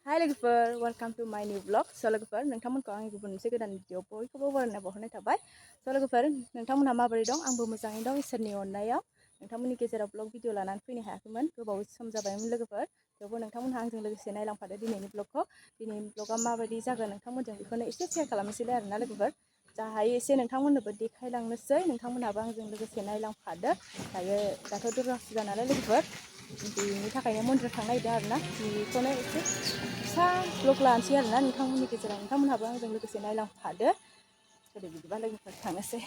Hai logoफोर, welcome to my new vlog. लोगोफोर नोंथांमोनखौ आंनि गुबुन मोनसे गोदान भिडिअ बयखौबो बरायना बावहरनाय थाबाय। लोगोफोर नोंथांमोनहा माबोरै दं? आंबो मोजाङैनो दं इसोरनि अननायाव। नोंथांमोननि गेजेराव ब्लग भिडिअ लानानै फैनो हायाखैमोन, गोबाव सम जाबायमोन लोगोफोर। थेवबो नोंथांमोनहा आंजों लोगोसे नायलांफादो दिनैनि ब्लगखौ। दिनैनि ब्लगा माबायदि जागोन नोंथांमोनजों बेखौनो एसे शेयार खालामनोसैलाय आरोना लोगोफोर। जा हायो एसे नोंथांमोननोबो देखायलांनोसै, नोंथांमोनहाबो आंजों लोगोसे नायलांफादो। दाथ' दुर्गा फुजा नालाय लोगोफोर, बेनि थाखायनो मन्दिराव थांनो नागिरदों आरोना। बेखौनो एसे फिसा ब्लग लानोसै आरोना नोंथांमोननि गेजेराव, नोंथांमोनहाबो आंजों लोगोसे नायलांफादो। गोदो बिदिबा लोगोफोर थांनोसै।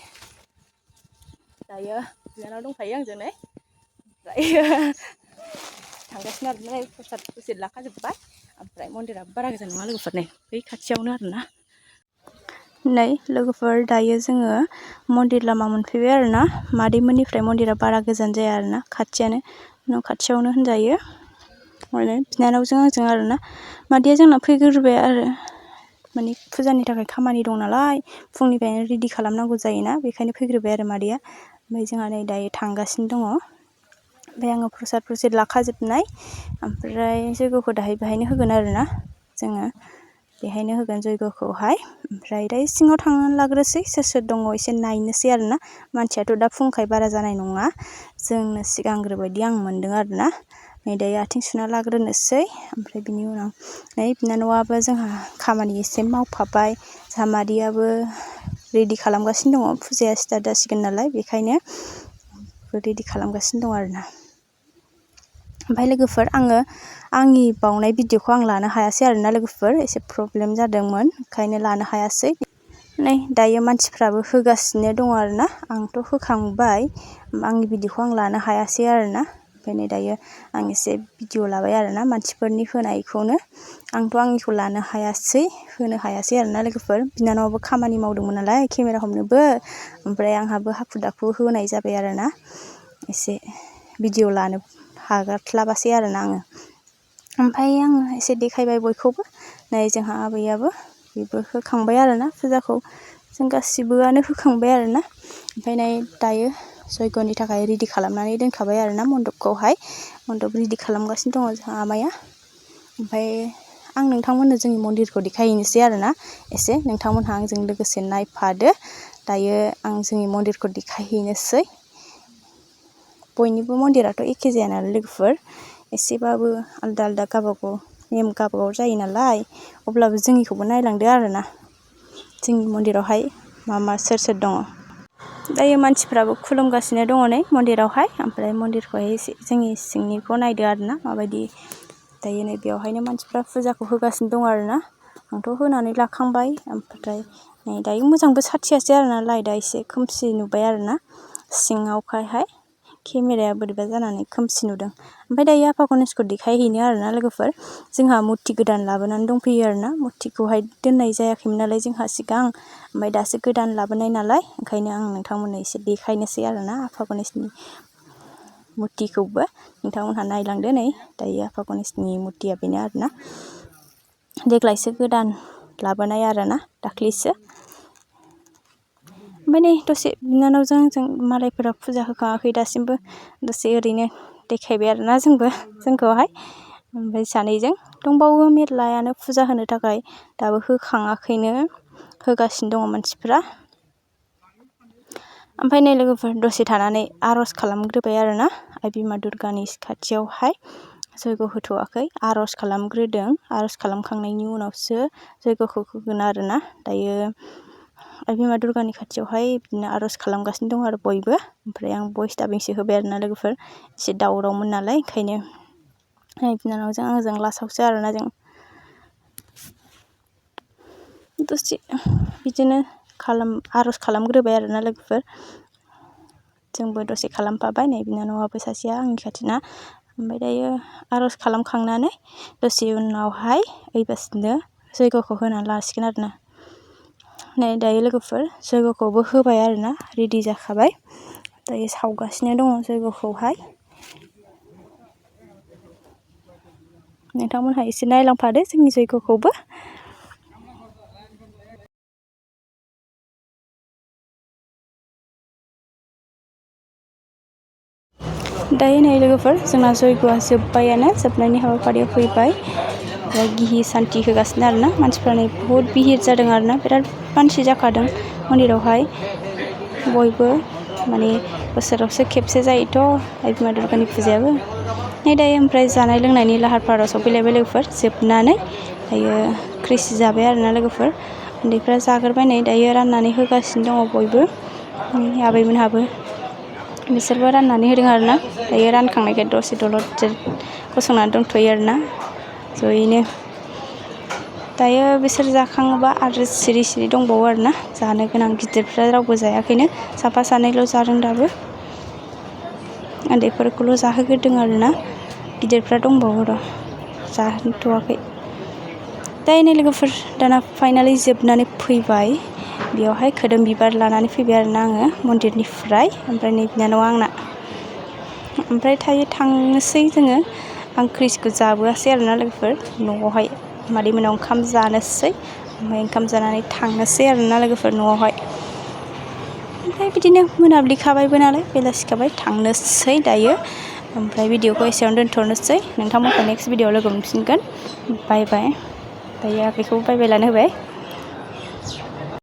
दायो बिनानाव दंफायो आंजों नै, ओमफ्राय थांगासिनो आरोना प्रसाद प्रसाद लाखाजोब्बाय। ओमफ्राय मन्दिराबो बारा गोजान नङा लोगोफोर, नै बै खाथियावनो आरोना। नै लोगोफोर दायो जोङो मन्दिर लामा मोनफैबाय आरोना। मादैमोननिफ्राय मन्दिरा बारा गोजान जाया आरोना, खाथियानो, न' खाथियावनो होनजायो। माने बिनानावजों आंजों आरोना। मादैया जोंना फैग्रोबाय आरो, माने फुजानि थाखाय खामानि दं नालाय, फुंनिफ्रायनो रेडि खालामनांगौ जायोना, बेखायनो फैग्रोबाय आरो मादैया। ओमफ्राय जोंहा नै दायो थांगासिनो दङ। ओमफ्राय आङो प्रसाद लाखाजोबनाय, ओमफ्राय जयग'खौ दाहाय बेहायनो होगोन आरोना जोङो। बेहायनो होगोन जयग'खौहाय। ओमफ्राय दायो सिङाव थांनानै लाग्रोसै, सोर सोर दङ एसे नायनोसै आरोना। मानसियाथ' दा फुंखाय बारा जानाय नङा, जोंनो सिगांग्रो बायदि आं मोनदों आरोना। नै दायो आथिं सुना लाग्रोनोसै, ओमफ्राय बिनि उनाव नै बिनानावाबो जोंहा खामानि एसे मावफाबाय। जोंहा मादैयाबो रेडि खालामगासिनो दङ, फुजाया स्टार्ट जासिगोन नालाय, बेखायनो रेडि खालामगासिनो दं आरोना। ओमफ्राय लोगोफोर आङो आंनि बावनाय भिडिअखौ आं लानो हायासै आरोना लोगोफोर, एसे प्रब्लेम जादोंमोन, ओंखायनो लानो हायासै। नै दायो मानसिफ्राबो होगासिनो दङ आरोना। आंथ' होखांबाय, आंनि भिडिअखौ आं लानो हायासै आरोना। ओमफ्राय नै दायो आं एसे भिडिअ लाबाय आरोना मानसिफोरनि होनायखौनो। आंथ' आंनिखौ लानो हायासै, होनो हायासै आरोना लोगोफोर। बिनानावाबो खामानि मावदोंमोन नालाय केमेरा हमनोबो, ओमफ्राय आंहाबो हाखु दाखु होनाय जाबाय आरोना। एसे भिडिअ लानो हागास्लाबासै आरोना आङो। ओमफ्राय आङो एसे देखायबाय बयखौबो। नै जोंहा आबैयाबो, बेबो होखांबाय आरोना फुजाखौ, जों गासिबोआनो होखांबाय आरोना। ओमफ्राय नै दायो जयग'नि थाखाय रेडि खालामनानै दोनखाबाय आरोना मन्दपखौहाय। मन्दप रेडि खालामगासिनो दङ जोंहा आमाइया। ओमफ्राय आं नोंथांमोननो जोंनि मन्दिरखौ देखायहैनोसै आरोना एसे, नोंथांमोनहा आंजों लोगोसे नायफादो। दायो आं जोंनि मन्दिरखौ देखायहैनोसै। बयनिबो मन्दिराथ' एखे जाया नालाय लोगोफोर, एसेबाबो आलदा आलदा गावबागाव नेम गावबागाव जायो नालाय, अब्लाबो जोंनिखौबो नायलांदो आरोना। जोंनि मन्दिरावहाय मा सोर सोर दङ। दायो मानसिफ्राबो खुलुमगासिनो दङ नै मन्दिरावहाय। ओमफ्राय मन्दिरखौहाय एसे जोंनि सिंनिखौ नायदो आरोना माबायदि। दायो नै बेवहायनो मानसिफ्रा फुजाखौ होगासिनो दं आरोना। आंथ' होनानै लाखांबाय, ओमफ्राय नै दायो मोजांबो साथियासै आरोना, लाइटआ एसे खोमसि नुबाय आरोना सिङावहाय। केमेराया बोरैबा जानानै खोमसि नुदों। ओमफ्राय दायो आफा गणेशखौ देखायहैनो आरोना लोगोफोर। जोंहा मुरथि गोदान लाबोनानै दंफैयो आरोना। मुरथिखौहाय दोननाय जायाखैमोन नालाय जोंहा सिगां, ओमफ्राय दासो गोदान लाबोनाय नालाय, ओंखायनो आं नोंथांमोननो एसे देखायनोसै आरोना आफा गणेशनि मुरथिखौबो। नोंथांमोनहा नायलांदो। नै दायो आफा गणेशनि मुरथिया बेनो आरोना। देग्लायसो गोदान लाबोनाय आरोना, दाख्लैसो। ओमफ्राय नै दसे बिनानावजों आंजों, मालायफोरा फुजा होखाङाखै दासिमबो, दसे ओरैनो देखायबाय आरोना जोंखौहाय। ओमफ्राय सानैजों दंबावो मेरलायानो फुजा होनो थाखाय, दाबो होखाङाखैनो, होगासिनो दङ मानसिफ्रा। ओमफ्राय नै लोगोफोर दसे थानानै आर'ज खालामग्रोबाय आरोना, आइ बिमा दुर्गानि खाथियावहाय। जयग' होथ'वाखै, आर'ज खालामग्रोदों। आर'ज खालामखांनायनि उनावसो जयग'खौ होगोन आरोना। दायो आइ बिमा दुर्गानि खाथियावहाय बिदिनो आर'ज खालामगासिनो दं आरो बयबो। ओमफ्राय आं भइस डाबिंसो होबाय आरोना लोगोफोर, एसे दावरावमोन नालाय ओंखायनो। बिनानावजों आंजों लासावसो आरोना जों। दसे बिदिनो आर'ज खालामग्रोबाय आरोना लोगोफोर। जोंबो दसे खालामफाबाय, नै बिनानावाबो सासेया आंनि खाथिना। ओमफ्राय दायो आर'ज खालामखांनानै दसे उनावहाय ओइबासिनो जयग'खौ होनानै लासिगोन आरोना। नै दायो लोगोफोर जयग'खौबो होबाय आरोना, रेडि जाखाबाय। दायो सावगासिनो दङ जयग'खौहाय। नोंथांमोनहा एसे नायलांफादो जोंनि जयग'खौबो। दायो नै लोगोफोर जोंना जयग'आ जोब्बायानो, जोबनायनि हाबाफारिया फैबाय। गिहि सान्थि होगासिनो आरोना मानसिफ्रानो बहुद बिहिर जादों आरोना बिराद मानसि जाखादों मन्दिरावहाय बयबो माने बोसोरावसो खेबसे जायोथ' आइ बिमा दुर्गानि फुजायाबो दायो ओमफ्राय जानाय लोंनायनि लाहार फाहाराव सफैलायबाय लोगोफोर जोबनानै दायो क्रिसि जाबाय आरोना लोगोफोर उन्दैफ्रा जाग्रोबाय नै दायो राननानै होगासिनो दङ बयबो आबैमोनहाबो बिसोरबो राननानै होदों आरोना दायो रानखांनायखाय दसे दलद गसंनानै दंथ'यो आरोना जयैनो दायो बिसोर जाखाङोबा आरो सिरि सिरि दंबावो आरोना जानो गोनां गिदिरफ्रा रावबो जायाखैनो साफा सानैल' जादों दाबो उन्दैफोरखौल' जाहोग्रोदों आरोना गिदिरफ्रा दंबावो र' जाहोथ'वाखै दायो नै लोगोफोर दाना फाइनालि जोबनानै फैबाय बेयावहाय खोदोम बिबार लानानै फैबाय आरोना आङो मन्दिरनिफ्राय ओमफ्राय नै बिनानावा आंना ओमफ्राय थांनोसै जोङो आं क्रिसखौ जाबोआसै आरोना लोगोफोर न'आवहाय मादै मोनाव ओंखाम जानोसै ओमफ्राय ओंखाम जानानै थांनोसै आरोना लोगोफोर न'आवहाय ओमफ्राय बिदिनो मोनाब्लिखाबायबो नालाय बेलासिखाबाय थांनोसै दायो ओमफ्राय भिडिअखौ एसेयावनो दोनथ'नोसै नोंथांमोनखौ नेक्स्ट भिडिअआव लोगो मोनफिनगोन बाय बाय दायो आगैखौबो बाय बाय लानो होबाय